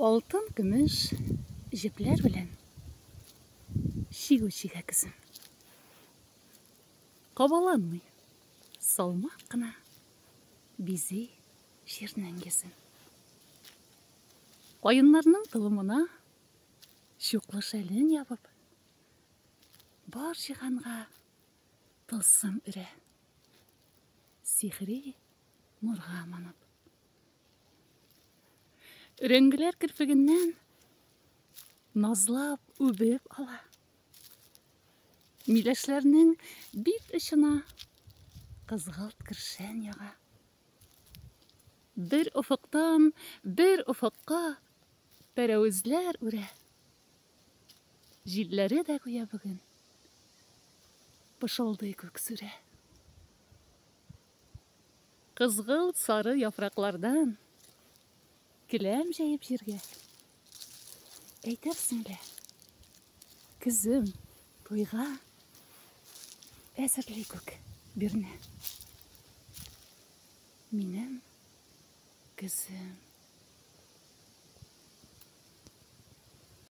Алтын көмеш җепләр белән чигү чигә көзем. Кабаланмый, салмак кына бизи җирнең йөзен. Каеннарның толымына чуклы шәлен ябып, бар җиһанга тылсым өрә. Сихри нурга манып. Өрәңгеләр керфегеннән назлап үбеп ала. Миләшләрнең бит очына кызгылт кершән яга. Бер офыктан бер офыкка пәрәвезләр үрә. Җилләре дә гүя бүген пышылдый күк сүрә. Кызгылт сары яфраклардан келәм җәеп җиргә. Әйтерсең лә, көзем туйга әзерли күк бирнә. Минем көзем.